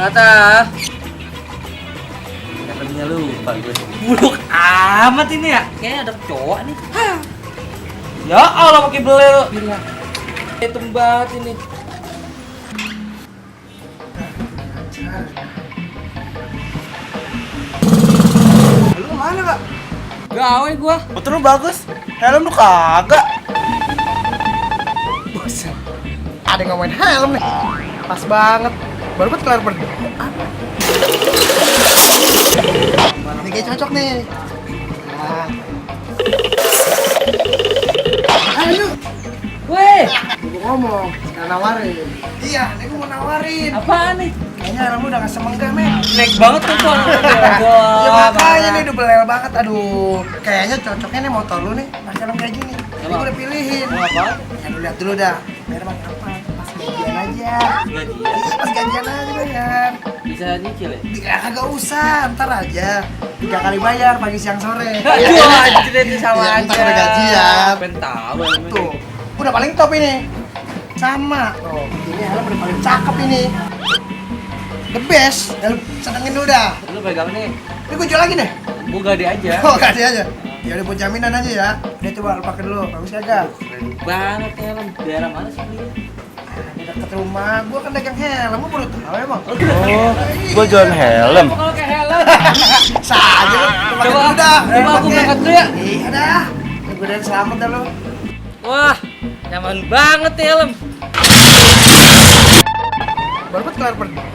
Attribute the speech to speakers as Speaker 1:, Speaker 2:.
Speaker 1: banget ah. Helmnya lupa gue. Buluk amat ini ya. Kayaknya ada cowok nih. Ya Allah pakai belel. Gila. Hitam banget ini.
Speaker 2: Lu kemana, Kak?
Speaker 1: Gawe gua.
Speaker 2: Motor lu bagus, helm lu kagak. Bosan. Ada yang ngomongin helm nih. Pas banget. Baru buat kelar berdua. Ini kayak cocok nih. Nah. Ayo.
Speaker 1: Weh,
Speaker 2: Gue ngomong, sekarang nawarin. Iya, ini gue mau nawarin.
Speaker 1: apaan nih?
Speaker 2: Kayaknya helm lu udah gak semenggah, men.
Speaker 1: Jelek banget tuh soalnya.
Speaker 2: Ya makanya nih udah belel banget, aduh. Kayaknya cocoknya nih motor lu nih, pakai helm kayak gini. Ini gue udah pilihin.
Speaker 1: Apa?
Speaker 2: Ya lu lihat dulu dah. Bayar bang kapan? Pas gajian aja.
Speaker 1: Gajian.
Speaker 2: Iya, pas gajian aja bayar.
Speaker 1: Bisa nyicil ya?
Speaker 2: Ya kagak usah, ntar aja. 3 kali bayar, pagi siang sore.
Speaker 1: Aduh, anjir ini sama
Speaker 2: Iya,
Speaker 1: aja.
Speaker 2: ntar udah gajian.
Speaker 1: Pengen tahu helmnya.
Speaker 2: Tuh, udah paling top ini. Sama. Tuh, ini helm udah paling cakep ini. The best. Helm sedangin dulu dah.
Speaker 1: Lu pegang nih.
Speaker 2: Ini gue jual lagi deh.
Speaker 1: Gua gade aja.
Speaker 2: Oh, kasih aja. Ya udah buat jaminan aja ya. Udah coba lu pakai dulu. Bagus kagak?
Speaker 1: Keren banget nih helm. Daerah mana sih belinya?
Speaker 2: Ini deket rumah. Gua kan dagang helm. Gua baru tahu emang.
Speaker 3: Oh, gua jualan helm.
Speaker 1: Kalau kayak helm.
Speaker 2: Saja lu. Pakai
Speaker 1: Coba,
Speaker 2: dulu dah.
Speaker 1: coba aku
Speaker 2: Pakai.
Speaker 1: berangkat dulu ya.
Speaker 2: Iya dah. Gue udah selamat dah lu.
Speaker 1: Wah, nyaman banget nih helm.
Speaker 2: Baru buat kelar berdua.